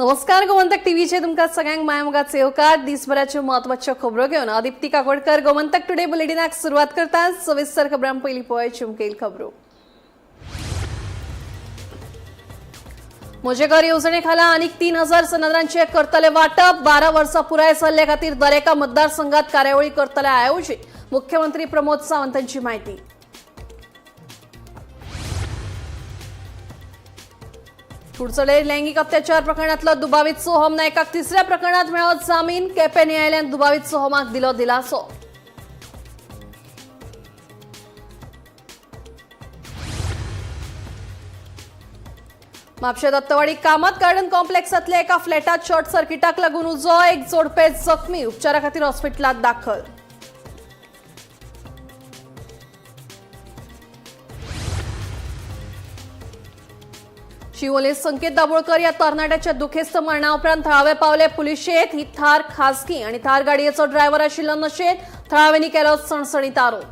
नमस्कार, गोमंतक टीव्हीचे तुमकां सगळ्यांक मायमोगाचे येवकार. दिसभराच्यो म्हत्वाच्यो खबरो घेवन आदिप्ती काकोडकर गोमंतक टुडे बुलेटिनाक सुरवात करता. सविस्तर खबरां पयलीं पळोवची मुखेल खबरो. म्हजें घर येवजणे खाला आनीक 3000 सनदांचे करतले वाटप. 12 वर्सां पुराय जाल्ले खातीर दरेका मतदारसंघात कार्यावळी करतले आयोजीत. मुख्यमंत्री प्रमोद सावंत यांची माहिती. कुडचडे लैंगिक अत्याचार प्रकरणातलो दुबावीत सोहम नायकाक तिसऱ्या प्रकरणात मेळत जामीन. केपें न्यायालयान दुबावीत सोहमाक दिलो दिलासो. म्हापशें दत्तवाडी कामत गार्डन कॉम्प्लेक्सांतल्या एका फ्लॅटात शॉर्ट सर्किटाक लागून उजो. एक जोडपें जखमी, उपचारा खातीर हॉस्पिटलांत दाखल. शिवोले संकेत दाभोळकर या तरणाट्याच्या दुखेस्त मरणा उपरांत थळावे पावले पुलिशेत. ही थार खासगी आणि थार गाडयेचो ड्रायव्हर आशिल्लो नशेत. थळाव्यांनी केलो सणसणीत आरोप.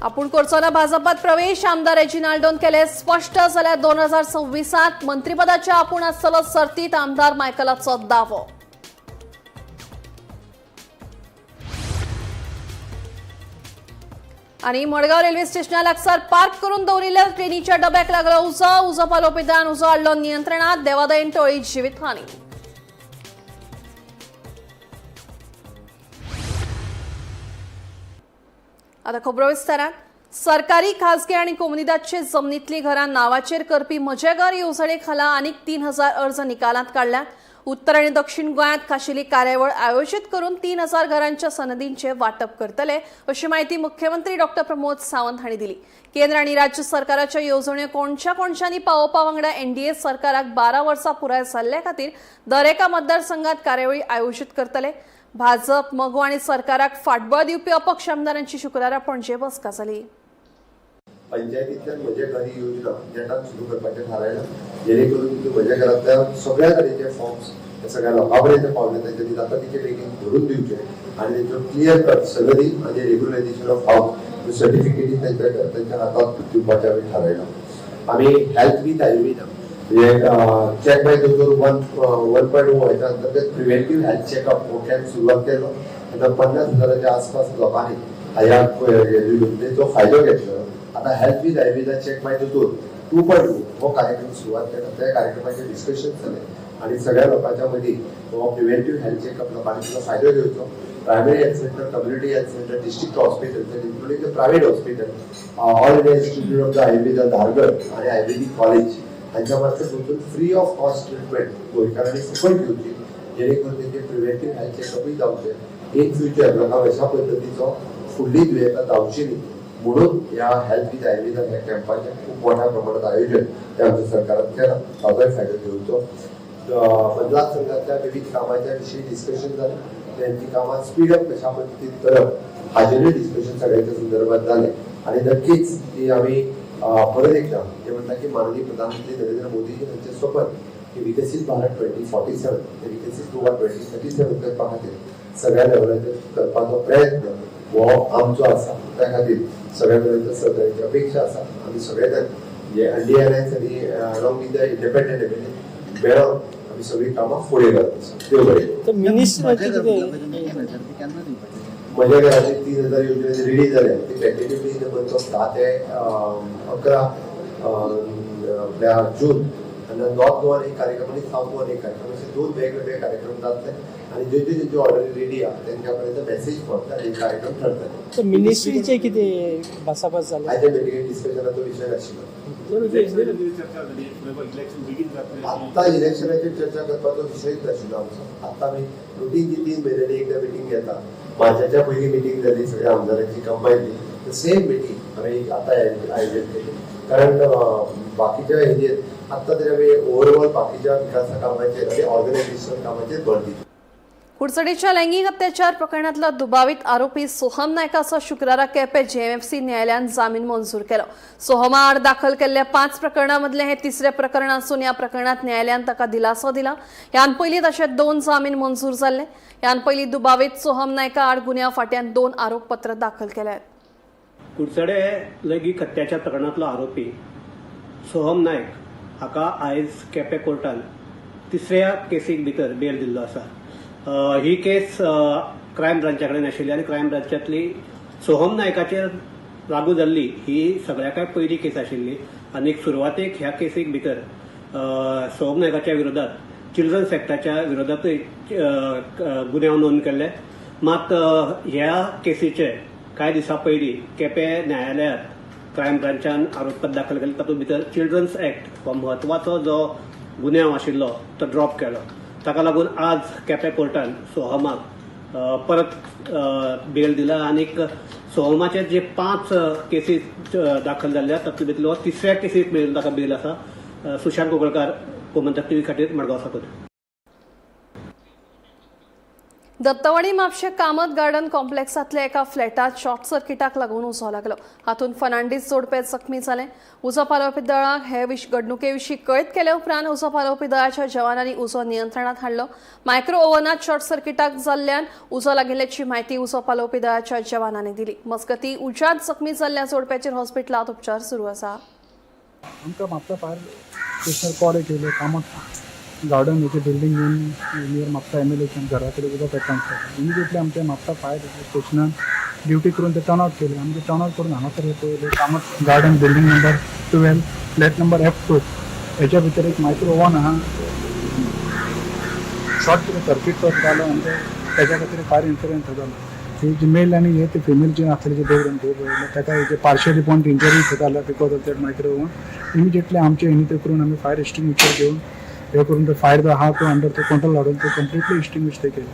आपूण करचो ना भाजपात प्रवेश, आमदार रेजिनाल्डोन केले स्पष्ट. जाल्यार 2026 मंत्रिपदाच्या आपूण आसतलो सर्तीत, आमदार मायकलाचो दावो. आणि मडगाव रेल्वे स्टेशना लागसार पार्क करून दवरिल्ल्या ट्रेनीच्या डब्याक लागलो उजो. उजो पालोवपी दळान उजो हाडलो नियंत्रणात. देवादयन टळ्ळी जिवीतहानी. आता खबरो विस्तारात. सरकारी, खासगी आणि कोमुनिदादचे जमनीतली घरां नावाचेर करपी म्हजें घर येवजणे खाला आनीक 3000 अर्ज निकालांत काडल्यात. उत्तर आणि दक्षिण गोंयांत खाशेली कार्यावळ आयोजीत करून 3000 घरांच्या सनदींचे वाटप करतले, अशी माहिती मुख्यमंत्री डॉक्टर प्रमोद सावंत हांणी दिली. केंद्र आणि राज्य सरकाराच्या येवजण्यो कोणच्या कोणच्यांनी पावोवपा वांगडा एनडीए सरकाराक 12 वर्सां पुराय जाल्ले खातीर दरेका मतदारसंघात कार्यावळी आयोजीत करतले. भाजप, मगो आणि सरकाराक फाटबळ दिवपी अपक्ष आमदारांची शुक्रारा पणजे बसका जाली. पंचायतींतल्यान म्हजें घर ही योजना नेटान सुरू करपाचें थारायलां, जेणे करून तुमी म्हज्या घरांतल्या सगळ्या तरेचे फॉर्म्स हे सगळ्या लोकां पर्यंत पावले, तेंच्यांनी जाता तितके बेगीन भरून दिवचे आनी तेंच्यो क्लियर कट सगळी आनी रेग्युलरायझेशन ऑफ हावस सर्टिफिकेटी तेंच्या तेंच्या हातात दिवपाचें आमी थारायलां. आमी हेल्थ वीथ आयुर्वेदा म्हणजे चॅक बाय दोतोर 1.0 हेच्या अंतर्गत प्रिव्हेंटीव हेल्थ चॅकअप हो कॅम्प सुरवात केलो. तेन्ना 50,000च्या आसपास लोकांनी ह्या योजनेचो फायदो घेतलो. आता हेल्थ विथ आयुर्वेदा चेक बाय दोतोर 2.0 हो कार्यक्रम सुरवात केला. त्या कार्यक्रमाचे डिस्कशन जालें आनी सगळ्या लोकांच्या मदीं हो प्रिव्हेंटीव हेल्थ चॅकअप लोकांनी तिचो फायदो घेवचो. Primary health centre, community health centre, district hospital, including the private hospital, All India Institute of the Ayurveda Dhargal आणि आयुर्वेदिक कॉलेज हांच्या मार्फत वचून फ्री ऑफ कॉस्ट ट्रिटमेंट गोंयकारांनी फुकट घेवची, जेणे करून तेंचे प्रिव्हेंटीव हेल्थ चॅकअपूय जावचें. इन फ्युचर लोकांक अशा पद्दतीचो फुडली दुयेंतां जावची न्ही म्हणून ह्या हेल्थ विथ आयुर्वेदा ह्या कॅम्पाचें खूब मोठ्या प्रमाणात आयोजन हे आमच्या सरकारान केलां. ताचोय फायदो घेवचो. मतदारसंघातल्या विविध कामाच्या विशीं डिस्कशन जालें. त्यांची कामां स्पीड अप कशा पद्दतीन करप हाजेरूय डिस्कशन सगळ्यांच्या संदर्भात जालें. आनी नक्कीच की आमी परत एकदा जे म्हणटा की माननीय प्रधानमंत्री नरेंद्र मोदी हांचें स्वप्न की विकसीत भारत 2047 ते विकसीत गोवा 2037 करपा खातीर सगळ्या लेवलाचेर करपाचो प्रयत्न हो आमचो आसा. त्या खातीर सगळ्या कडेन सहकार्याची अपेक्षा आसा. आमी सगळे जाण म्हणजे एनडीए अलायन्स आनी along with the independent MLA मेळोन आमी सगळीं कामां फुडें व्हरत आसा. देव बरें करूं. तर मिनिस्ट्राचे कितें म्हज्या घराचे 3000 योजने रेडी जाल्या. ती tentatively in the month of 10 ते 11 आपल्या जून आनी नॉर्थ गोवान एक कार्यक्रम आनी सावथ गोवान एक कार्यक्रम असे दोन वेगवेगळे कार्यक्रम जातले आनी ज्यो ज्यो ज्यो ऑर्डरी रेडी आहा तेंच्या पर्यंत मेसेज पडटा आनी कार्यक्रम ठरतले. तर मिनिस्ट्रीचे कितें भासाभास जाली? आयच्या मिटिंगेत डिस्कशनाचो विशय नाशिल्लो. चर्चा झाली, इलेक्शन बेगीन जातलें. आत्ता इलेक्शनाचेर चर्चा करपाचो विशयच नाशिल्लो आमचो. आत्ता आमी रुटीन जी 3 म्हयन्यांनी एकदा मिटींग घेता. मार्चाच्या पयली मिटींग जाली सगळ्या आमदारांची कंबायनली. सेम मिटींग आमी आतां आयोजन केली, कारण बाकीच्या एरियेत आत्ता तरी आमी ओवरऑल बाकीच्या विकासा कामाचेर आनी ऑर्गनायझेशन कामाचेर भर दिता. कुडचडेच्या लैंगिक अत्याचार प्रकरणातला दुबावित आरोपी सोहम नायकाचो शुक्रारा केपें जेएमएफसी न्यायालयान जामीन मंजूर केलो. सोहमा आड दाखल केल्ल्या 5 प्रकरणामधले हे तिसरे प्रकरण आसून या प्रकरणात न्यायालयान ताका दिलासो दिला. ह्यान पयलीं तशे 2 जामीन मंजूर जाल्ले. ह्यान पयलीं दुबावीत सोहम नायका आड गुन्यांव फाट्यान 2 आरोपपत्र दाखल केले. कुडचडे लैंगिक अत्याचार प्रकरणांतलो आरोपी सोहम नायक हाका आयज केपें कोर्टान तिसऱ्या केसीक भितर बेल दिल्लो आसा. ही केस क्रायम ब्रांचा कडेन आशिल्ली आनी क्रायम ब्रांचांतली सोहम नायकाचेर लागू जाल्ली ही सगळ्याकय पयली केस आशिल्ली आनी सुरवातेक ह्या केसीक भितर सोहम नायकाच्या विरोधात चिल्ड्रन्स एक्टाच्या विरोधातूय गुन्यांव नोंद केल्ले. मात ह्या केसीचे कांय दिसां पयलीं केपें न्यायालयांत क्रायम ब्रांचान आरोपपत्र दाखल केलें. तातूंत भितर चिल्ड्रन्स एक्ट हो म्हत्वाचो जो गुन्यांव आशिल्लो तो ड्रॉप केलो. ताका लागून आज केपें कोर्टान सोहमाक परत बेल दिला आनीक सोहमाचे जे 5 केसीस दाखल जाल्ले तातूंत भितरलो तिसऱ्या केसीक मेळून ताका बेल आसा. सुशांत कोगळकार, गोमंतक टीव्ही खातीर मडगांव साकून. दत्तवाडी म्हापशें कामत गार्डन कॉम्प्लेक्सांतल्या एका फ्लॅटात शॉर्ट सर्किटाक लागून उजो लागलो. हातूंत फर्नांडीस जोडपें जखमी जालें. उजो पालोवपी दळाक हे घडणुके विशीं कळीत केले उपरांत उजो पालोवपी दळाच्या जवानांनी उजो नियंत्रणात हाडलो. मायक्रो ओव्हनात शॉर्ट सर्किटाक जाल्ल्यान उजो लागिल्ल्याची म्हायती उजो पालोवपी दळाच्या जवानांनी दिली. मजगतीं उज्यांत जखमी जाल्ल्या जोडप्याचेर हॉस्पिटलांत उपचार सुरू आसा. आमकां म्हापसा फायर स्टेशनार कॉल एक येयलो. कामत गार्डन हेची बिल्डींग येवन नियर म्हापसा एम एल एच्या घरा कडेन उदक पेटना. इमिजिएटली आमच्या म्हापसा फायर स्टेशनान ड्युटी करून ते टर्न आवट केले. आमी ते टर्न आवट करून हांगासर पळयलें, Kamat garden building number 12 flat number F2 हेच्या भितर एक मायक्रो ओवन आहा. शॉर्ट कितें सर्कीट तो जालो आनी तेच्या खातीर फायर इन्सिडंट जालो. ही जी मेल आनी हे ते फिमेल जे आसले जे देव देव ताका जे पार्शियली पॉयंट इंजरी जाल्या because of that micro oven. Immediately आमचे हेणी ते करून आमी फायर एक्सटिंग्विशर घेवन हे करून तो फायर जो आहा तो अंडर तो कंट्रोल हाडून तो कंप्लिटली एक्सटिंग्विश ते केले.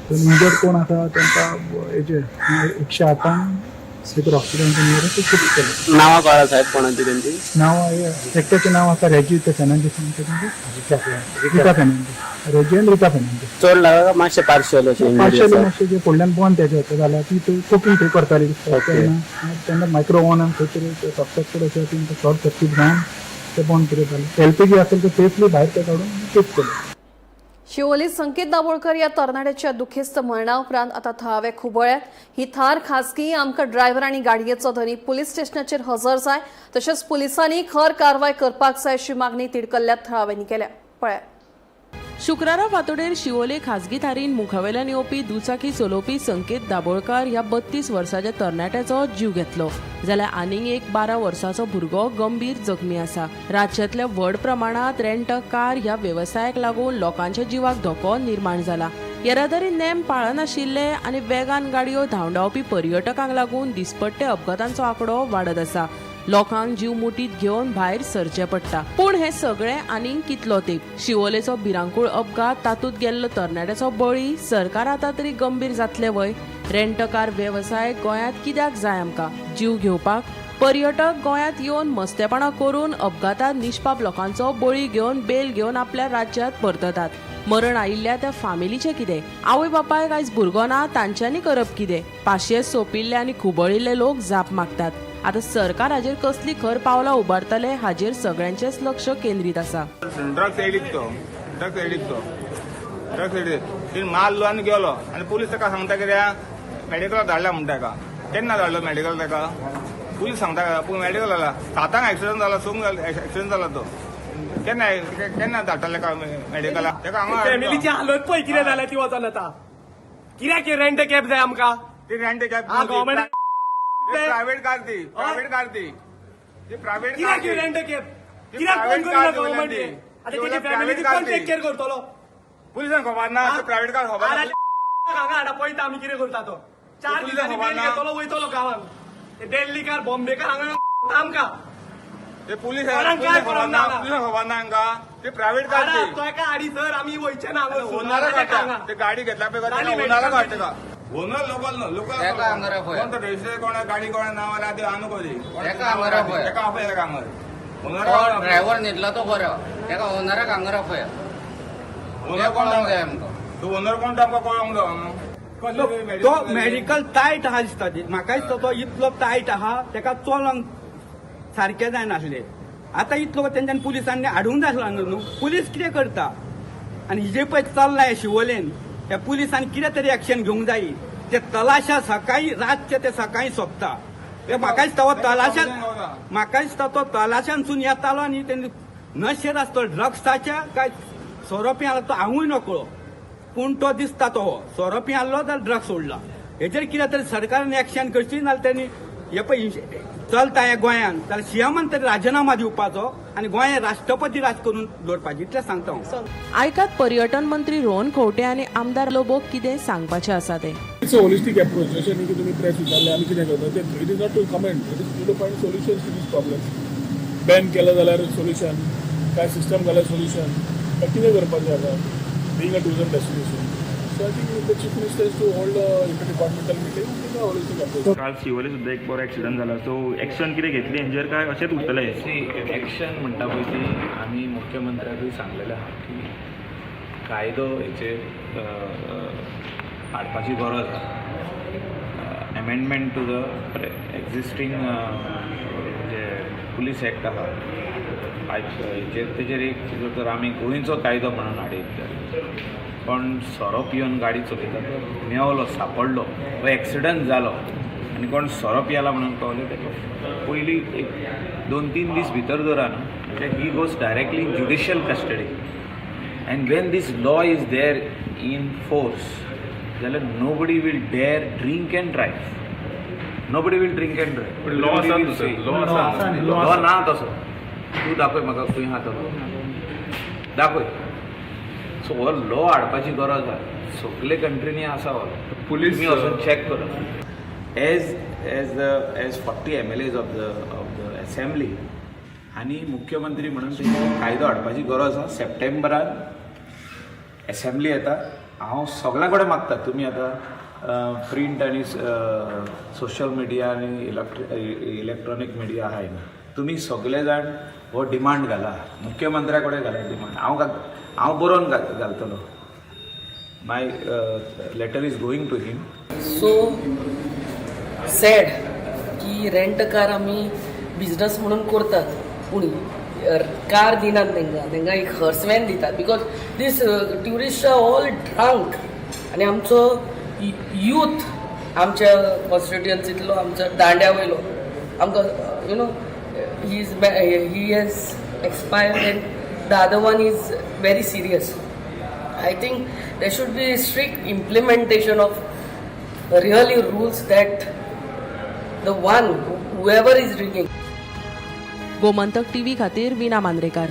तर इंजर्ड कोण आसा तांकां हेजे 108 स्लीपर हॉस्पिटलांच्या नियर ते शिफ्ट केले. नावां कळ्ळा साहेब कोणाची तेंची? नांव एकट्याचें नांव आसा रेजी ते फेर्नांडीस, रिका फेर्नांडीस, रेजी आनी रिका फेर्नांडीस. चड लागला काय मातशें पार्शियल अशें? पार्शियली मातशें जे फुडल्यान बंद तेजें जाता जाल्यार ती थंय कुकींग थंय करताली दिसता तेन्ना तेन्ना मायक्रो ओवनान खंय तरी सबस्ट्रक्चर अशें तेंकां शॉर्ट सर्कीट जावन ते बंद कितें जालें. एलपीजी असेल तर सेफली भायर ते काडून शिफ्ट केलें. शिवोली संकेत दाभोळकर या तरणाट्याच्या दुखेस्त मरणा उपरांत आतां थळावे खुबळ्यात. ही थार खासगी आमकां ड्रायव्हर आनी गाडयेचो धनी पुलीस स्टेशनाचेर हजर जाय, तशेंच पुलिसांनी खर कारवाय करपाक जाय अशी मागणी तिडकल्ल्या थळाव्यांनी केल्या. पळयात. शुक्रारा फांतोडेर शिवोले खाजगी थारीन मुखावेल्यान येवपी दुचाकी चलोवपी संकेत दाभोळकार ह्या 32 वर्साच्या तरणाट्याचो जीव घेतलो, जाल्यार आनीक एक 12 वर्साचो भुरगो गंभीर जखमी आसा. राज्यांतल्या व्हड प्रमाणात रेंट कार ह्या वेवसायाक लागून लोकांच्या जिवाक धोको निर्माण जाला. येरादारी नेम पाळनाशिल्ले आनी वेगान गाडयो धांवडावपी पर्यटकांक लागून दिसपट्टे अपघातांचो आंकडो वाडत आसा. लोकांक जीव मुठीत घेवन भायर सरचें पडटा. पूण हें सगळें आनीक कितलो तेंप? शिवोलेचो भिरांकूळ अपघात, तातूंत गेल्लो तरणाट्याचो बळी, सरकार आतां तरी गंभीर जातलें वय? रेंटकार वेवसाय गोंयांत कित्याक जाय आमकां? जीव घेवपाक? पर्यटक गोंयांत येवन मस्तेपणां करून अपघातांत निष्पाप लोकांचो बळी घेवन बेल घेवन आपल्या राज्यांत परततात. मरण आयिल्ल्या त्या फामिलीचें कितें? आवय बापायक आयज भुरगो ना, तांच्यांनी करप कितें? पाशियेस सोंपिल्ले आनी खुबळिल्ले लोक जाप मागतात. आतां सरकार हाजेर कसली खर पावलां उबारतले हाजेर सगळ्यांचेच लक्ष केंद्रीत आसा. ड्रग्स एडिक्ट तो, ड्रग्स एडिक्ट तो, ड्रग्स एडिक्ट तिणें मारलो आनी गेलो. आनी पुलीस ताका सांगता कित्याक मेडिकलाक धाडला म्हणटा ताका. केन्ना धाडलो मेडिकल ताका? पुलीस सांगता पूण मेडिकल जाला 7 एक्सिडंट जाला, 6 एक्सिडंट जाला तो. केन्ना केन्ना धाडटले ताका मेडिकलाक? ताका हांगा फॅमिलीची हालत पळय कितें जाल्या ती वचोन आतां. कित्याक रेंट कॅब जाय आमकां? ती rent cab government private car, ती प्रायव्हेट कार, ती ती प्रायव्हेट कार. कित्याक रेंट कॅब? कित्याक कोण करिना गव्हर्मेंट? आतां तेजी फॅमिली कोण टेक केअर करतलो? पुलिसांक खबर ना प्रायव्हेट कार खबर हांगा हाडा पळयता आमी कितें करता तो. 4 दिसांनी बेल घेतलो वयतलो गांवांत. दिल्लीकार बॉम्बेकार हांगा आमकां ते पुलीस खबर ना, पुलिसांक खबर ना हांकां. ते प्रायव्हेट कार तो एका हाडी सर आमी वयचे ना. ओनराक हाडटा ते गाडी घेतल्या पळय, ओनराक हाडटा का? ओनर लोकल लोकल कोण तो रजिस्टर कोण गाडी कोण नाव आल्या ते आणू कधी तेका आपय तेका हांगर. ओनर ड्रायव्हर न्हिदला तो बरो, तेका ओनराक हांगर आपया. ओनर कोण जाय आमकां? तो ओनर कोण तो आमकां कळोंक जाय. तो मेडिकल टायट आहा दिसता, म्हाका दिसता तो इतलो टायट आहा तेका चलोंक सारकें जायनासलें. आतां इतलो तेंच्यान पुलिसांनी हाडूंक जाय आसलो न्हू. पुलीस कितें करता? आनी हिजे पळय चल्ला शिवोलेन, त्या पुलिसांनी कितें तरी एक्शन घेवंक जाय. ते तलाशा सकाळी रातचे ते सकाळी सोंपता. ते म्हाका दिसता हो तलाशान, म्हाका दिसता तो तलाशानसून येतालो आनी तेणी नशेर आसतो, ड्रग्साच्या काय सोरो पियालो तो हांवूय नकळो, पूण तो दिसता तो हो सोरो पियालो जाल्यार ड्रग्स सोडला. हेजेर कितें तरी सरकारान एक्शन करची, नाजाल्यार तेणी हे पळय चलता ह्या गोंयान जाल्यार सीएमान तरी राजिनामा दिवपाचो आनी गोंयांत राष्ट्रपती राज करून दवरपाचें, इतलें सांगता हांव. आयकात पर्यटन मंत्री रोहन खंवटे आनी आमदार लोबो कितें सांगपाचें आसा तें. It's a holistic approach. अशें न्ही की तुमी प्रेस विचारले आमी कितें करता तें. It is not to comment, it is to find solutions to this problem. Ban केलें जाल्यार सोल्युशन, काय सिस्टम घाल्यार सोल्युशन, काय कितें करपाचें आसा, being a tourism destination. So I think the chief minister is to hold inter departmental meeting, holistic approach. काल शिवोले सुद्दां एक बरो एक्सिडंट जाला, सो एक्शन कितें घेतली हेंचेर काय अशेंच उरतलें? एक्शन म्हणटा पळय ती आमी मुख्यमंत्र्याकूय सांगलेलें आहा की कायदो हेचेर हाडपाची गरज आहा. Amendment to the existing J police act आहा हेचेर, तेजेर एक जर तर आमी गोंयचो कायदो म्हणून हाडयत जाल्यार, कोण सोरो पिवन गाडी चलयता तो मेवलो, सापडलो वा एक्सिडंट जालो आनी कोण सोरो पियेला म्हणून कळ्ळें, ताका पयलीं एक 2-3 दीस भितर दवरा न्हू, म्हणजे he goes directly in judicial custody. And when this law is there in force जाल्यार nobody will dare drink and drive, nobody will drink and drive. Law आसा तसो, लॉ आसा. लॉ ना तसो, तूं दाखय म्हाका खंय आहा तो दाखय. सो हो लॉ हाडपाची गरज आहा, सगळे कंट्रीनी आसा हो. पुलीस तुमी वचून चॅक करा. As 40 MLAs of the assembly आनी मुख्यमंत्री म्हणून तेंच्यानी कायदो हाडपाची गरज आसा. सप्टेंबरान एसेंब्ली येता. हांव सगळ्यां कडेन मागता, तुमी आतां प्रिंट आनी सोशल मिडिया आनी इलेक्ट्रॉनीक मिडिया आहाय न्हू, तुमी सगळे जाण हो डिमांड घाला, मुख्यमंत्र्या कडेन घाला डिमांड. हांव बरोवन घालतलो, my letter is going to him. So sad की रेंट कार आमी बिजनस म्हणून करतात, पूण कार दिनात तांकां, तांकां एक हर्स व्हॅन दितात, because these tourist are all drunk. आनी आमचो यूथ आमच्या कॉन्स्टिट्युएन्सींतलो, आमच्या दांड्या वयलो आमकां, he has expired and the other one is very serious. I think there should be strict implementation of really rules that the one whoever is drinking. Gomantak TV खातीर विना मांद्रेकार.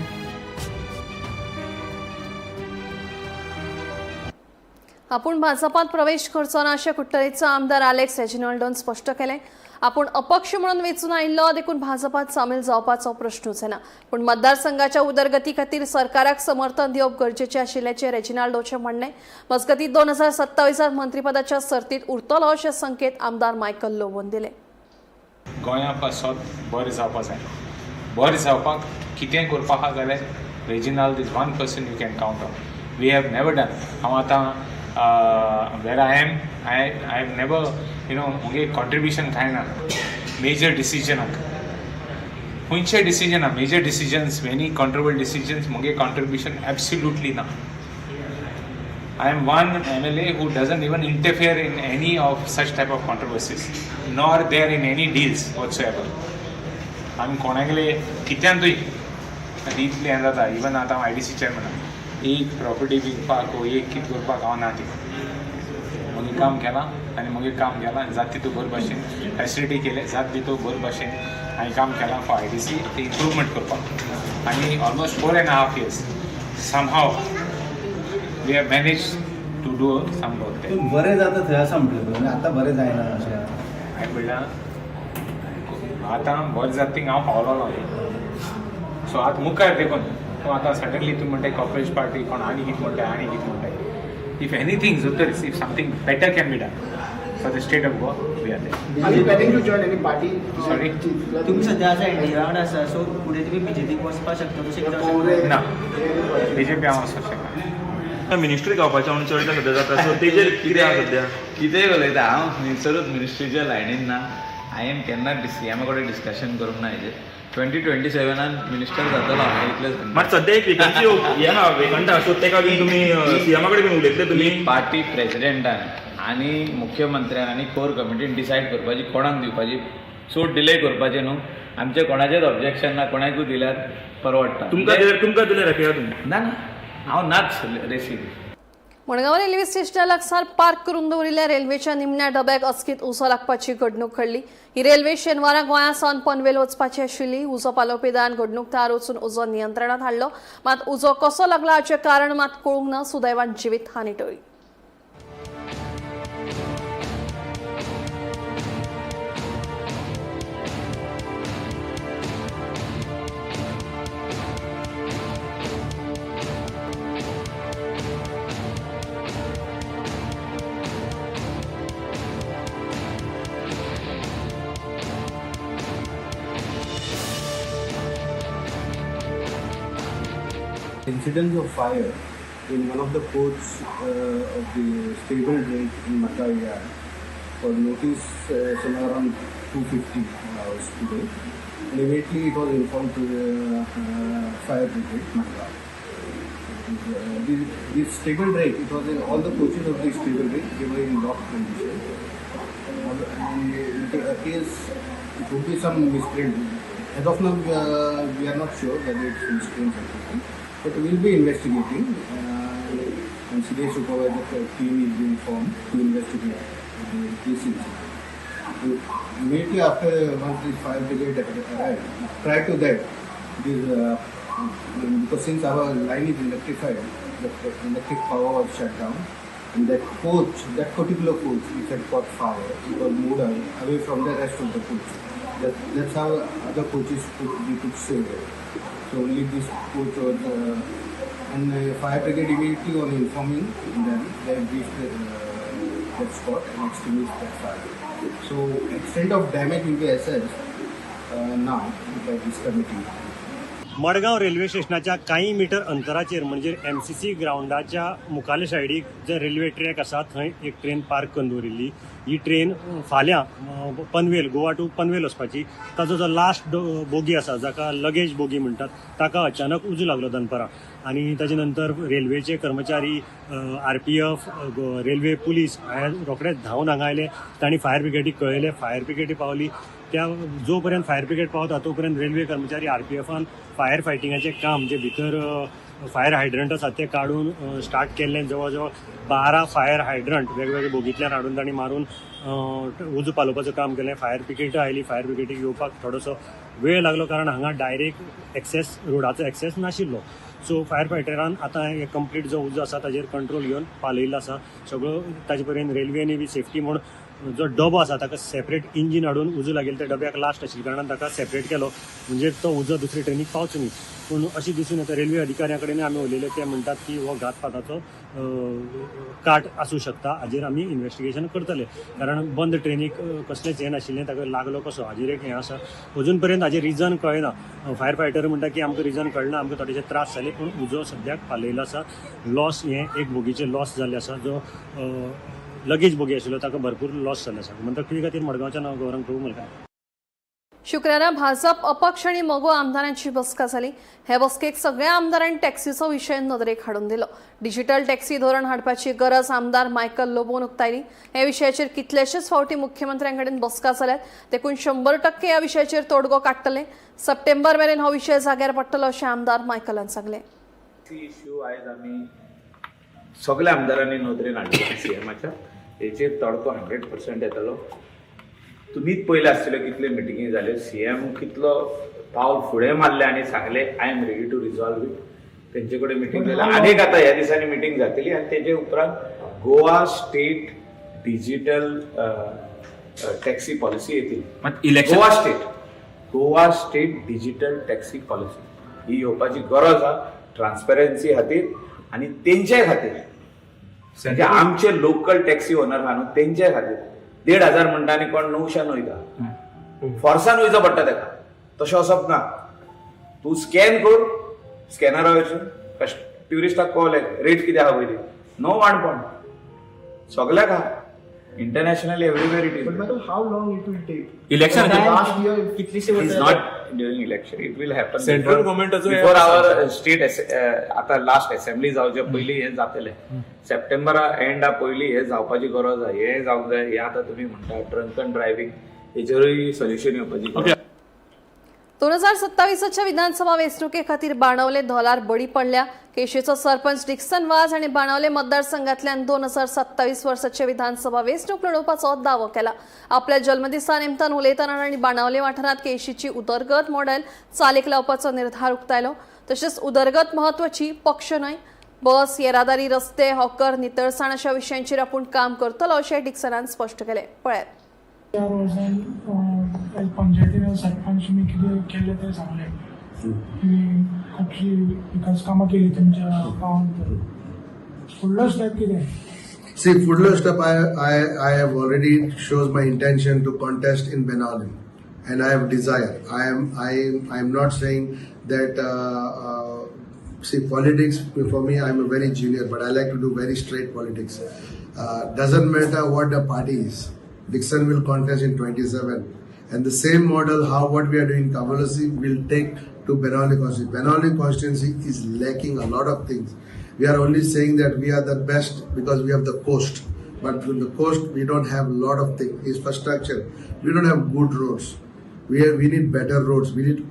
आपण भाजपात प्रवेश करचो ना अशें कुडटरेचो आमदार आलेक्स रेजिनॉल्डोन स्पश्ट केलें. आपण अपक्ष म्हणून वेंचून आयिल्लो, देखून भाजपात सामील जावपाचो प्रश्नूच येना. पूण मतदारसंघाच्या उदरगती खातीर सरकाराक समर्थन दिवप गरजेचें आशिल्ल्याचें रेजिनाल्डोचें म्हणणें. मजगतीं, 2027त मंत्रीपदाच्या सर्तीत उरतलो अशे संकेत आमदार मायकल लोबोन दिले. गोंया पासत बरें जावपा जाय. बरें जावपाक कितें करपा आहा जाल्यार Reginald is one person you can count on. We have never done. हांव आतां where I am, I have never मुगे कॉन्ट्रिब्युशन कांय ना मेजर डिसिजनाक. खंयचे डिसिजना, major decisions, many controversial decisions, मुगे कॉन्ट्रिब्युशन एब्सोल्युटली ना. I am one MLA who doesn't even interfere in any of such type of controversies, nor there in any deals whatsoever. आमी कोणागेले कित्यानूय आनी इतलें हें जाता. इवन आतां हांव आयडीसी चेअरमॅन, एक प्रॉपर्टी विकपाक वो एक कितें करपाक हांव ना. ती मुगे काम केलां आनी मुगे काम केलां आनी जाता तितू बरे भाशेन फॅसिलिटी केले, जाता तितू बरे भाशेन हांवें काम केलां फॉर आयडीसी ती इम्प्रूवमेंट करपाक. आनी almost 4.5 years somehow we have managed to do some work there. बरें जाता थंय आसा म्हटलें पळय, आतां बरें जायना अशें? हांवें म्हणल्यार आतां बरें जाता थिंग हांव पावलोलो. सो आतां मुखार देखून तूं आतां सडनली तूं म्हणटाय कॉक्रोच पार्टी, कोण आनी कितें म्हणटाय, आनी कितें म्हणटाय. If anything जर तर if something better can be done for the state of Goa, we are there. Are you planning to join any party? Sorry? तुम्ही सध्या आसा एनडीए वांगडा आसा, सो फुडें तुमी बीजेपीक वचपाक शकता तशें कितें जावंक शकता? ना, बीजेपी हांव वचपाक शकना. मिनिस्ट्री गावपाचें म्हणून चर्चा सध्या जाता, सो तेजेर कितें आहा सध्या? कितेंय उलयता. हांव खंयसरूच मिनिस्ट्रीच्या लायनीन ना. हांवें केन्ना सीएमा कडेन डिस्कशन करूंक ना हेजेर. 2027नान मिनिस्टर जातलो हांव, इतलें सांगता. मात सध्या एक वेकन्सी हे आहा, वेकंट आहा, सो तेका बीन तुमी सीएमा कडेन बीन उलयतले तुमी? चड डिले करपाचें न्हू. आमचें कोणाचेंच ऑब्जेक्शन ना, कोणाकूय दिल्यार परवडटा. तुमकां दिल्यार हॅपी आहा तुमी? ना ना, हांव नाच रेसीक. मडगांव रेल्वे स्टेशना लागसार पार्क करून दवरिल्ल्या रेल्वेच्या निमण्या डब्याक अचकीत उजो लागपाची घडणूक घडली. ही रेल्वे शेनवारा गोंया सावन पनवेल वचपाची आशिल्ली. उजो पालोवपी दळान घडणूक थळार वचून उजो नियंत्रणात हाडलो. मात उजो कसो लागला हाचें कारण मात कळूंक ना. सुदैवान जिवीत हानी टळ्ळी. Incidents of fire in one of the coach of the stable rake in Madgaon Yard was noticed somewhere around 2:50 hours today, and immediately it was informed to the fire brigade Madgaon. This stable rake, it was in all the coaches of the stable rake, they were in locked condition. And it appears it would be some misprint. As of now, we are not sure whether it's misprint or something, but we will be investigating. And CDA supervisor team is being formed to investigate this incident. Immediately after, once the fire brigade arrived, prior to that, this, because since our line is electrified, the electric power was shut down, and that coach, that particular coach, which had caught fire, it was moved away from the rest of the coach. That's how other coaches we could save it. So only this coach was, and fire brigade immediately on informing them, they reached that spot and extinguished that fire. So extent of damage will be assessed now by this committee. Madgaon railway स्टेशनाच्या काही metre अंतराचेर म्हणजे MCC ग्रावंडाच्या मुखाले सायडीक जे railway track आसा थंय एक train park करून दवरिल्ली. ही train फाल्यां पनवेल, गोवा टू पनवेल वचपाची. ताजो जो लास्ट बोगी आसा जाका लगेज बोगी म्हणटात ताका अचानक उजो लागलो दनपारां आनी ताजे नंतर रेल्वेचे कर्मचारी, RPF, railway police हे रोखडेच धांवन हांगा आयले. तांणी फायर ब्रिगेडीक कळयलें. फायर ब्रिगेडी पावली. त्या जो पर्यंत फायर ब्रिगेड पावता तो पर्यंत रेल्वे कर्मचारी RPFान फायर फायटिंगाचें काम जे भितर फायर हायड्रंट आसा ते काडून स्टार्ट केल्लें. जवळ जवळ 12 फायर हायड्रंट वेगवेगळे बोगींतल्यान हाडून तांणी मारून उजो पालोवपाचें काम केलें. फायर ब्रिगेड आयली. फायर ब्रिगेडीक येवपाक थोडोसो वेळ लागलो कारण हांगा डायरेक्ट एक्सेस रोडाचो एक्सेस नाशिल्लो. सो फायर फायटरान आतां हे कंप्लीट जो उजो आसा ताजेर कंट्रोल घेवन पालयल्लो आसा सगळो. ताजे पर्यंत रेल्वेनी बी सेफ्टी म्हूण जो डबो आसा ताका सेपरेट इंजीन हाडून उजो लागिल्लो त्या डब्याक लास्ट आशिल्ल्या कारणान ताका सेपरेट केलो म्हणजे तो उजो दुसरे ट्रेनीक पावचो न्ही. पूण अशें दिसून येता रेल्वे अधिकाऱ्यां कडेन आमी उलयले, ते म्हणटात की हो घातपाताचो काट आसूं शकता. हाजेर आमी इन्वेस्टिगेशन करतले कारण बंद ट्रेनीक कसलेंच हें नाशिल्लें, ताका लागलो कसो हाजेर एक हें आसा. अजून पर्यंत हाजेर रिजन कळना. फायर फायटर म्हणटा की आमकां रिजन कळना, आमकां थोडेशे त्रास जाले, पूण उजो सद्याक पालयलो आसा. लॉस हें एक बोगीचें लॉस जाल्लें आसा, जो लगेज बोगी आशिल्लो ताका भरपूर लॉस जाल्लो आसा. म्हणटकीर खातीर मडगांवच्या नांव गौरंग प्रभू मलकार. शुक्रारा भाजप, अपक्ष आणि मगो आमदारांची बसका झाली. हे बसकेक सगळ्या आमदारांनी टॅक्सीचो विशय नदरेक हाडून दिलो. डिजिटल टॅक्सी धोरण हाडपाची गरज आमदार मायकल लोबोन उक्तायली. हे विशयाचेर कितलेशेच फावटी मुख्यमंत्र्यांकडेन बसका जाल्यात, देखून 100% ह्या विशयाचेर तोडगो काडटले. सप्टेंबर मेरेन हो विशय जाग्यार पडटलो अशें आमदार मायकलान सांगलें. इश्यू आयज आमी सगळ्या आमदारांनी नदरेन हाडली सीएमाच्या, हेचेर तडको 100% येतलो. तुमीच पयले आसतले कितले मिटिंगी जाल्यो, सीएम कितलो पावल फुडें मारलें आनी सांगलें I am ready to resolve it. तेंचे कडेन मिटींग जाल्या आनीक आतां ह्या दिसांनी मिटींग जातली आनी तेजे उपरांत Goa state digital taxi policy येतली. Election Goa state digital taxi policy ही येवपाची गरज आहा ट्रान्सपरन्सी खातीर आनी तेंच्याय खातीर, म्हणजे आमचे लोकल टॅक्सी ओनर आहा न्हू तेंच्याय खातीर. 1500 म्हणटा आनी कोण 900 वयता, फोर्सान वयचो पडटा तेका. तशें वचप ना, तूं स्कॅन कर, स्कॅनरा वयसून ट्युरिस्टाक कळलें रेट कितें आहा पयलीं, नो वाणपण सगल्याक आहा. Internationally everywhere it is. But madam, how long it will take? Election last year कितलीशी It is not during election. It will happen. Central government also before our state. आता last assembly जावचे पयलीं हें जातलें. सप्टेंबरा Enda पयलीं हें जावपाची गरज आहा. हें जावंक जाय. हें आतां तुमी म्हणटा ड्रंकन ड्रायव्हिंग हेचेरूय सोल्युशन येवपाची. 2027च्या विधानसभा वेंचणुके खातीर बाणावले धोलार बडी पडल्या. केशीचो सरपंच डिक्सन वाज हांणी बाणावले मतदारसंघातल्यान 2027 वर्साचे विधानसभा वेंचणूक लढोवपाचो दावो केला. आपल्या जल्मदिसा निमतान उलयतना तांणी बाणावले वाठारांत केशीची उदरगत मॉडेल चालीक लावपाचो निर्धार उक्तायलो. तशेंच उदरगत म्हत्वाची, पक्ष न्हय. बस येरादारी, रस्ते, हॉकर, नितळसाण अशा विशयांचेर आपूण काम करतलो अशें डिक्सनान स्पश्ट केलें. पळयात. त्या वर्सान पंचायतीन सरपंच मी कितें केल्लें तें सांगलें की खुबशीं विकास कामां केली तुमच्या गांवांत भितर. फुडलो स्टेप कितें? See, फुडलो step, I have already shows my intention to contest in Benaulim, and I have desire. I am not saying that. See, politics for me, I am a very junior, but I like to do very straight politics. Doesn't matter what the party is. Dixon will contest in 27, and the same model how what we are doing in Cavelossim will take to Benaulim constituency. Benaulim constituency is lacking a lot of things. We are only saying that we are the best because we have the coast, but with the coast we don't have a lot of things. Infrastructure, we don't have good roads. We need better roads. We need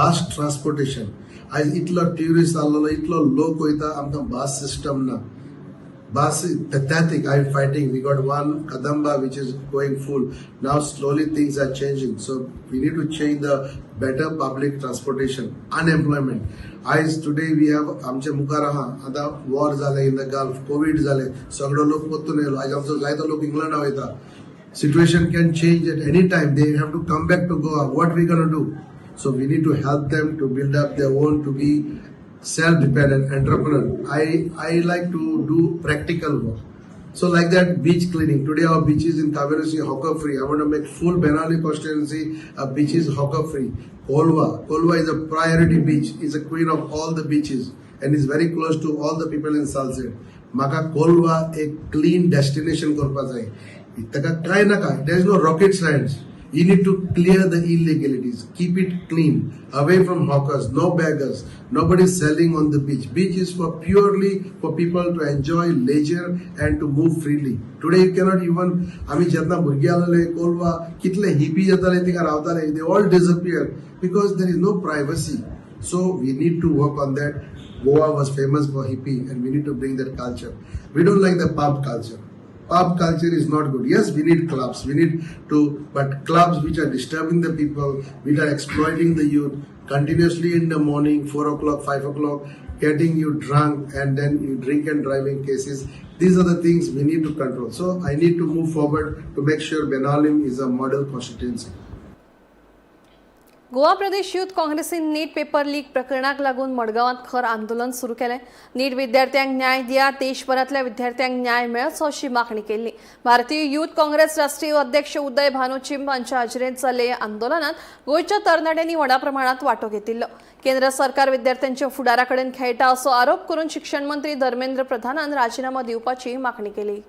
bus transportation. आयज इतलो tourist आसलेलो, इतलो लोक वयता, आमकां बस system ना. Bus is pathetic. I'm fighting. We got one Kadamba which is going full. Now slowly things are changing. So we need to change the better public transportation. Unemployment. आयज today we have आमचे मुखार आहा, आतां war जालें in the gulf, Covid जालें, सगळो लोक परतून येयलो. आयज आमचो जायतो लोक इंग्लंडा वयता. Situation can change at any time. They have to come back to Goa. What we gonna do? So we need to help them to build up their own, to be self-dependent entrepreneur. I like to do practical work. So like that beach cleaning. Today our beaches in Cavelossim hawker free. I want to make full Benaulim constituency beaches hawker free. Kolva. Kolva is a priority beach. It's a queen of all the beaches and is very close to all the people in Salcete. म्हाका कोलवा एक clean destination करपा जाय. ताका काय नाका, there is no rocket science. You need to clear the illegalities, keep it clean, away from hawkers, no beggars, nobody is selling on the beach. Beach is for purely for people to enjoy leisure and to move freely. Today you cannot even, आमी जेन्ना भुरगे आसलेले कोलवा कितले hippie जाताले, थिंगा रावताले, they all disappear because there is no privacy. So we need to work on that. Goa was famous for hippie and we need to bring that culture. We don't like the pub culture. Pub culture is not good. Yes, we need clubs. We need to, but clubs which are disturbing the people, which are exploiting the youth continuously in the morning, 4 o'clock, 5 o'clock, getting you drunk and then you drink and driving cases. These are the things we need to control. So I need to move forward to make sure Benaulim is a model constituency. Goa Pradesh youth काँग्रेसीन नीट paper leak प्रकरणाक लागून मडगांवांत खर आंदोलन सुरू केलें. नीट विद्यार्थ्यांक न्याय दिया, देशभरांतल्या विद्यार्थ्यांक न्याय मेळचो अशी मागणी केल्ली. भारतीय युथ काँग्रेस राष्ट्रीय अध्यक्ष उदय भानू चिंब हांच्या हाजेरेंत जाल्ले आंदोलनात गोंयच्या तरणाट्यांनी व्हडा प्रमाणात वांटो घेतिल्लो. केंद्र सरकार विद्यार्थ्यांच्या फुडारा कडेन खेळटा असो आरोप करून शिक्षण मंत्री धर्मेंद्र प्रधानान राजीनामो दिवपाची मागणी केली.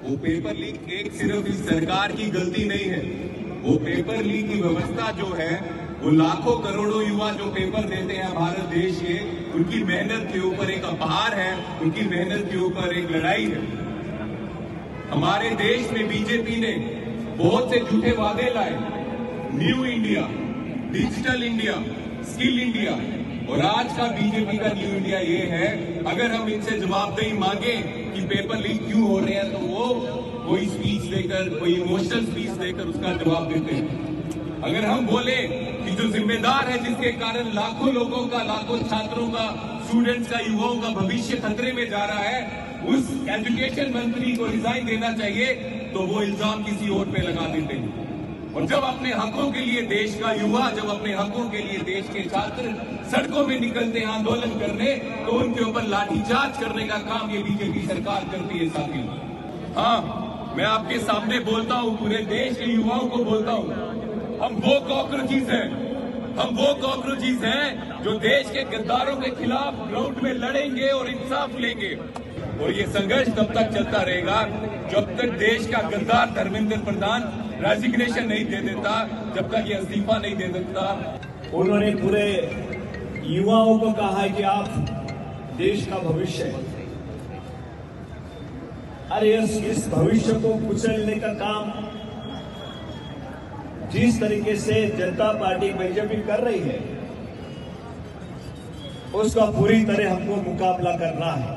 वो पेपर लीक एक सिर्फ इस सरकार की गलती नहीं है. वो पेपर लीक की व्यवस्था जो है, वो लाखों करोड़ों युवा जो पेपर देते हैं भारत देश के, उनकी मेहनत के ऊपर एक उपहार है, उनकी मेहनत के ऊपर एक लड़ाई है. हमारे देश में बीजेपी ने बहुत से झूठे वादे लाए, New India, Digital India, Skill India, और आज का बीजेपी का न्यू इंडिया ये है, अगर हम इनसे जवाबदेही मांगे कि पेपर लीक क्यों हो रहे हैं, तो वो कोई स्पीच देकर, कोई इमोशनल स्पीच देकर उसका जवाब देते हैं. अगर हम बोले कि जो जिम्मेदार है, जिसके कारण लाखों लोगों का, लाखों छात्रों का, स्टूडेंट्स का, युवाओं का भविष्य खतरे में जा रहा है, उस एजुकेशन मंत्री को रिजाइन देना चाहिए, तो वो इल्जाम किसी और पे लगा देते हैं. और जब अपने हकों के लिए देश का युवा, जब अपने हकों के लिए देश के छात्र सड़कों में निकलते हैं आंदोलन करने, तो उनके ऊपर लाठीचार्ज करने का काम ये बीजेपी सरकार करती है साथियों. हाँ, मैं आपके सामने बोलता हूँ, पूरे देश के युवाओं को बोलता हूँ, हम वो कॉकरोचीज हैं, हम वो कॉकरोचीज हैं जो देश के गद्दारों के खिलाफ ग्राउंड में लड़ेंगे और इंसाफ लेंगे. और ये संघर्ष तब तक चलता रहेगा जब तक देश का गद्दार धर्मेंद्र प्रधान रेजिग्नेशन नहीं दे देता, जब तक ये इस्तीफा नहीं दे देता. उन्होंने पूरे युवाओं को कहा है कि आप देश का भविष्य है. अरे, इस भविष्य को कुचलने का काम जिस तरीके से जनता पार्टी बीजेपी कर रही है, उसका पूरी तरह हमको मुकाबला करना है।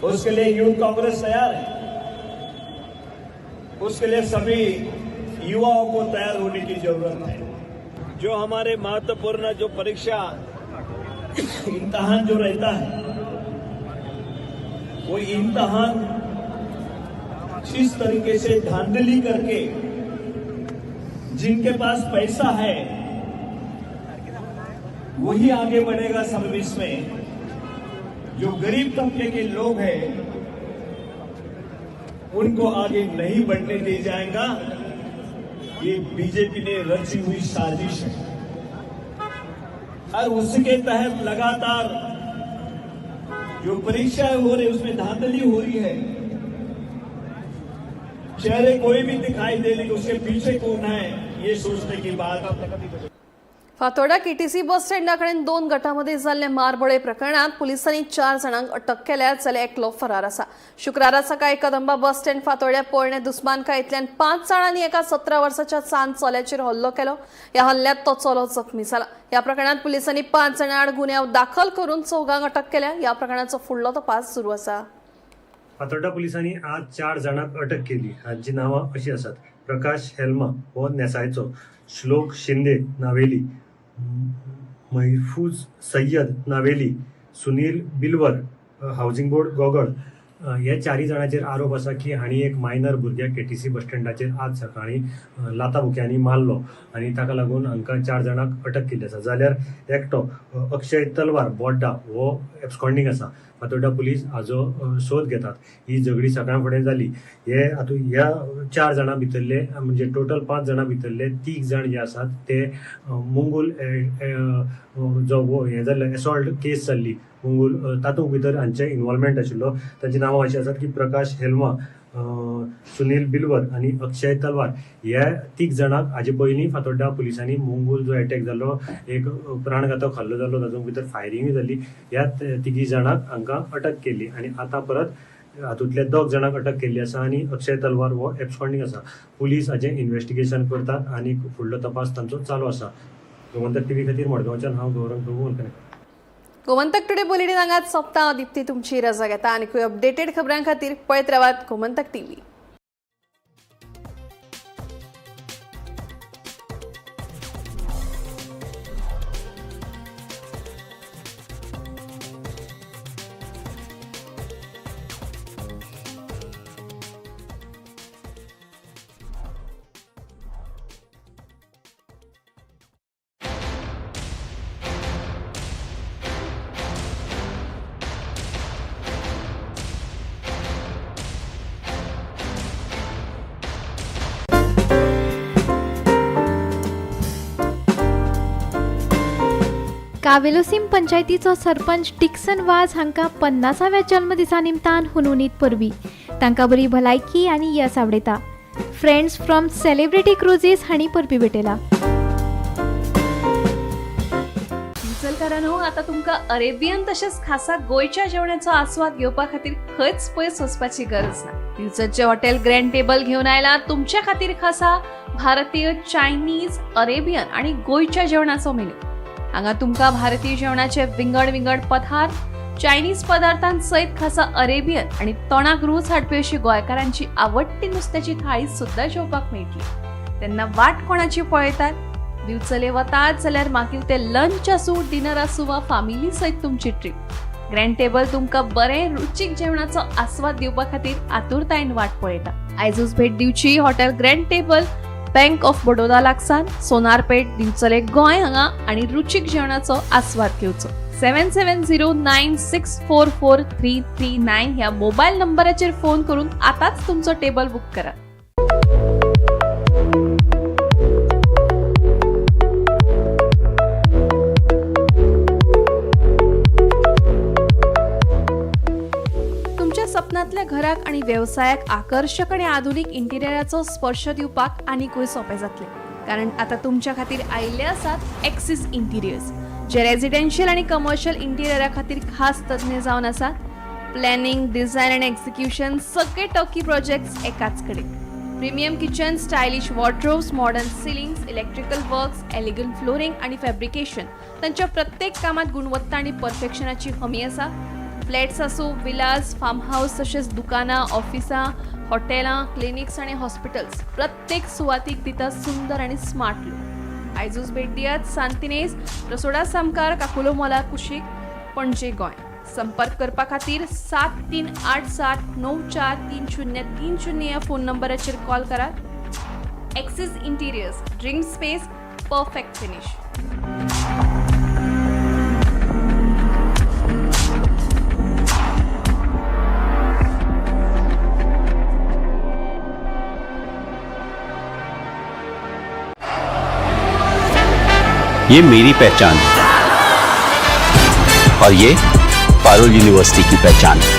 उसके लिए यूथ कांग्रेस तैयार है, उसके लिए सभी युवाओं को तैयार होने की जरूरत है। जो हमारे महत्वपूर्ण जो परीक्षा इम्तिहान जो रहता है, वो इम्तिहान जिस तरीके से धांधली करके जिनके पास पैसा है वही आगे बढ़ेगा सर्विस में, जो गरीब तबके के लोग हैं उनको आगे नहीं बढ़ने दिया जाएगा। ये बीजेपी ने रची हुई साजिश है और उसके तहत लगातार जो परीक्षाएं हो रही उसमें धांधली हो रही है। चेहरे कोई भी दिखाई दे लेकिन उसके पीछे कौन है ये सोचने की बात। फातोर्डा केटीसी बस स्टँडा कडेन दोन गटामध्ये जाल्ले मारबडय प्रकरणात पुलिसांनी 4 जाणांक अटक केल्या जाल्यार एकलो फरार आसा। शुक्रारा सकाळी कदंबा बस स्टँड फातोर्ड्या पोरणे दुस्मानकायेंतल्यान 5 जाणांनी एका 17 वर्साच्या सान चल्याचेर हल्लो केलो। ह्या हल्ल्यात तो चलो जखमी जाला। ह्या प्रकरणात पुलिसांनी 5 जाणां आड गुन्यांव दाखल करून 4 अटक केल्या। ह्या प्रकरणाचो फुडलो तपास सुरू आसा। फातोर्डा पुलिसांनी आज 4 जाणांक अटक केली। हांची नांवां अशीं आसात: प्रकाश हेल्मा हो नेसायचो, श्लोक शिंदे नावेली, महफूज सय्यद नावेली, सुनील बिलवर हावजिंग बोर्ड गोगळ। हे 4 जाणांचेर आरोप आसा की हांणी एक मायनर भुरग्याक केटीसी बस स्टँडाचेर आज सकाळीं लाता बुक्यांनी मारलो आनी ताका लागून हांकां 4 जाणांक अटक केल्ली आसा। जाल्यार एकटो अक्षय तलवार बोड्डा हो एब्सकॉन्डिंग आसा। फातोर्डा पुलीस हाजो सोद घेतात। ही झगडी सकाळ फुडें जाली। हे हातूंत ह्या 4 जाणां भितरले म्हणजे टोटल 5 जाणां भितरले 3 जाण जे आसात ते मुंगूल जो हें जाल्लें एसॉल्ट केस जाल्ली मुंगूल तातूंत भितर हांचें इन्वॉल्वमेंट आशिल्लो। तांची नांवां अशीं आसात की प्रकाश हेल्मा, सुनील बिलवर आनी अक्षय तलवार। ह्या 3 जाणांक हाजे पयलीं फातोर्डा पुलिसांनी मुंगूल जो एटॅक जाल्लो, एक प्राणघातक हल्लो जाल्लो, तातूंत भितर फायरिंगूय जाल्ली, ह्या 3 जाणांक हांकां अटक केल्ली आनी आतां परत हातूंतल्या 2 जाणांक अटक केल्ली आसा आनी अक्षय तलवार हो एब्सकॉन्डिंग आसा। पुलीस हाजें इन्वेस्टिगेशन करतात आनी फुडलो तपास तांचो चालू आसा। गोमंतक टीव्ही खातीर मडगांवच्यान हांव गौरव प्रभू वलकणेकर। गोमंतक टुडे बुलेटिन हांगाच सोंपता। दीप्ती तुमची रजा घेता आनी अपडेटेड खबरां खातीर पळयत रावात गोमंतक टीव्ही। कावेलोसीम पंचायतीचो सरपंच डिक्सन वाज हांकां 50व्या जल्मदिसा निमतान हुनहुनीत परबी। तांकां बरी भलायकी आनी येस आवडयता। फ्रेंड्स फ्रॉम सेलिब्रिटी क्रुझीस हांणी परबी भेटयला। दिवचलकारांनो, आता तुमकां अरेबियन तशेंच खासा गोंयच्या जेवणाचो आस्वाद घेवपा खातीर खंयच पयस वचपाची गरज ना। दिवचलचें हॉटेल ग्रँड टेबल घेवन आयला तुमच्या खातीर खासा भारतीय, चायनीज, अरेबियन आनी गोंयच्या जेवणाचो मेन्यू। हांगा तुमकां भारतीय जेवणाचे विंगड विंगड पदार्थ, चायनीज पदार्थां सयत खासा अरेबियन आनी तोंडाक रूच हाडपी अशी गोंयकारांची आवडटी नुस्त्याची थाळी सुद्दां जेवपाक मेळटली। तेन्ना वाट कोणाची पळयतात? दिवचले वतात जाल्यार मागीर ते लंच आसूं, डिनर आसूं वा फामिली सयत तुमची ट्रीप, ग्रँड टेबल तुमकां बरें रुचीक जेवणाचो आस्वाद दिवपा खातीर आतुरतायेन वाट पळयता। आयजूच भेट दिवची hotel grand table, bank of Baroda लागसार, सोनारपेठ, दिवचले, गोंय हांगा आनी रुचीक जेवणाचो आस्वाद घेवचो। 7709644339 ह्या मोबायल नंबराचेर फोन करून आतांच तुमचो टेबल बुक करा। सपनांतल्या घराक आनी वेवसायाक आकर्शक आनी आधुनीक इंटिरियराचो स्पर्श दिवपाक आनीकूय सोंपें जातलें, कारण आतां तुमच्या खातीर आयिल्ले आसात एक्सिस इंटिरियर्स, जे रेजिडेन्शियल आनी कमर्शियल इंटिरियरा खातीर खास तज्ञ जावन आसात। प्लॅनिंग, डिझायन आनी एक्झिक्युशन सगळे टॉकी प्रोजेक्ट्स एकाच कडेन। Premium kitchen, stylish wardrobes, modern ceilings, electrical works, elegant flooring आनी फॅब्रिकेशन तांच्या प्रत्येक कामात गुणवत्ता आनी परफेक्शनाची हमी आसा. फ्लॅट्स आसूं, विलास, फार्म हावस, तशेंच दुकानां, ऑफिसां, हॉटेलां, क्लिनिक्स आनी हॉस्पिटल्स, प्रत्येक सुवातीक दिता सुंदर आनी स्मार्ट लूक. आयजूच भेट दियात सांतिनेज, रसोडा सामकार, काकुलो मॉला कुशीक, पणजे, गोंय. संपर्क करपा खातीर 7387943030 ह्या फोन नंबराचेर कॉल करात. Axis Interiors, dream space, perfect finish. ये मेरी पहचान है और ये पारुल यूनिवर्सिटी की पहचान है।